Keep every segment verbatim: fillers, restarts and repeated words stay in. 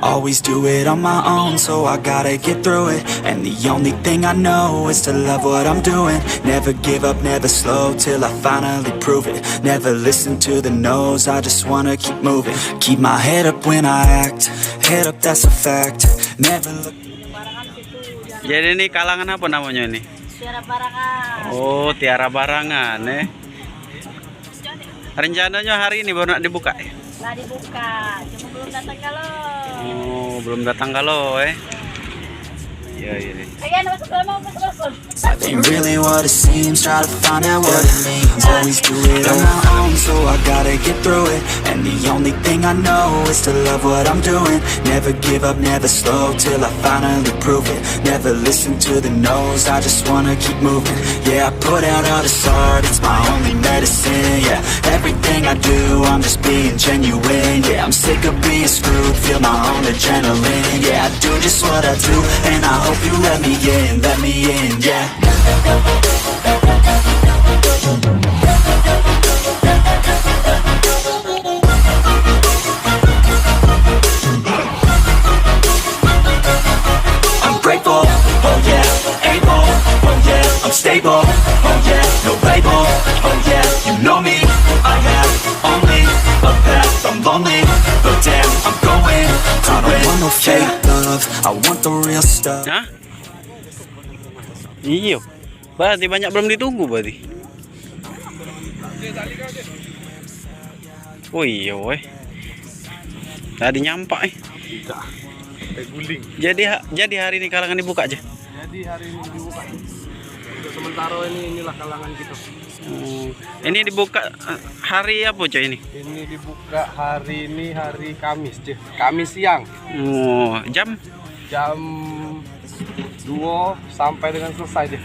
Always do it on my own, so I gotta get through it. And the only thing I know is to love what I'm doing. Never give up, never slow till I finally prove it. Never listen to the no's, I just wanna keep moving. Keep my head up when I act, head up, that's a fact. Never look. Jadi ini kalangan apa namanya ini? Tiara Barangan. Oh, Tiara Barangan, eh. Rencananya hari ini baru nak dibuka, ya? Lah dibuka, cuma belum datang galo. Oh, belum datang galo, eh. Iya, iya, iya. Ayo, masuk, masuk, masuk, masuk. Life ain't really what it seems. Try to find out what it means. Always do it on my own, so I gotta get through it. And the only thing I know is to love what I'm doing. Never give up, never slow till I finally prove it. Never listen to the no's, I just wanna keep moving. Yeah, I put out all this art, it's my only medicine. Yeah, everything I do, I'm just being genuine. Yeah, I'm sick of being screwed, feel my own adrenaline. Yeah, I do just what I do, and I hope you let me in, let me in, yeah. I'm grateful, oh yeah, able, oh yeah, I'm stable, oh yeah, no label, oh yeah, you know me, I have only a path, I'm lonely, but damn, I'm going to win. I don't want no fake love, I want the real stuff. Hah? Iyo. Berarti banyak belum ditunggu berarti. Oh iyo, eh. Tadi nyampak, eh. Tidak. Eh, guling. Jadi ha-, jadi hari ini kalangan dibuka aja. Jadi hari ini dibuka. Untuk sementara ini, inilah kalangan kita. Hmm. Ini dibuka, eh, hari apa, Cok, ini? Ini dibuka hari ini, hari Kamis, Cek. Kamis siang. Oh, jam? Jam duo sampai dengan selesai deh.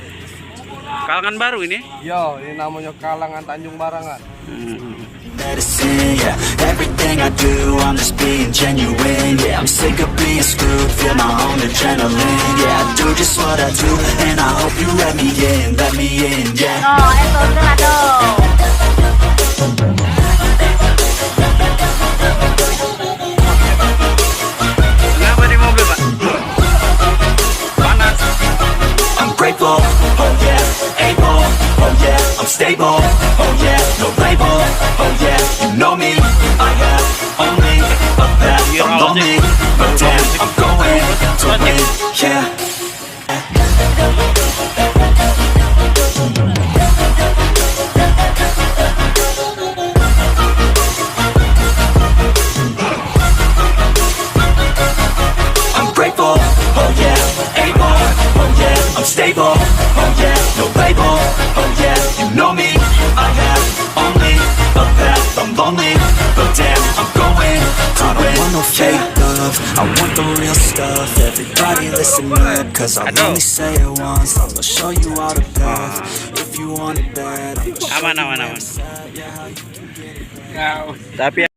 Kalangan baru ini? Yo, ini namanya kalangan Tanjung Barangan. Hmm. Medicine, yeah. Everything I do, I'm just being genuine. Yeah, I'm sick of being screwed, feel my own adrenaline. Yeah, I do just what I do, and I hope you let me in, let me in, yeah. No, eso es la dos. Kenapa di mobil, Pak? Panas. I'm grateful, oh yeah, able, oh yeah, I'm stable, oh yeah, no label, oh yeah, you know me, I have only a path, I'm lonely, but damn, I'm going to win, yeah. I'm grateful, oh yeah, able, oh yeah, I'm stable, oh yeah, no label, oh yeah, you know me, I have only a path, I'm lonely, but damn, I'm going to win. I don't want no fake love, I want the real stuff, everybody listen up, 'cause I only say it once, I'ma show you all the path, if you want it bad, I'ma show you where it's at, yeah, how you can get it. Aman, aman, aman. Tapi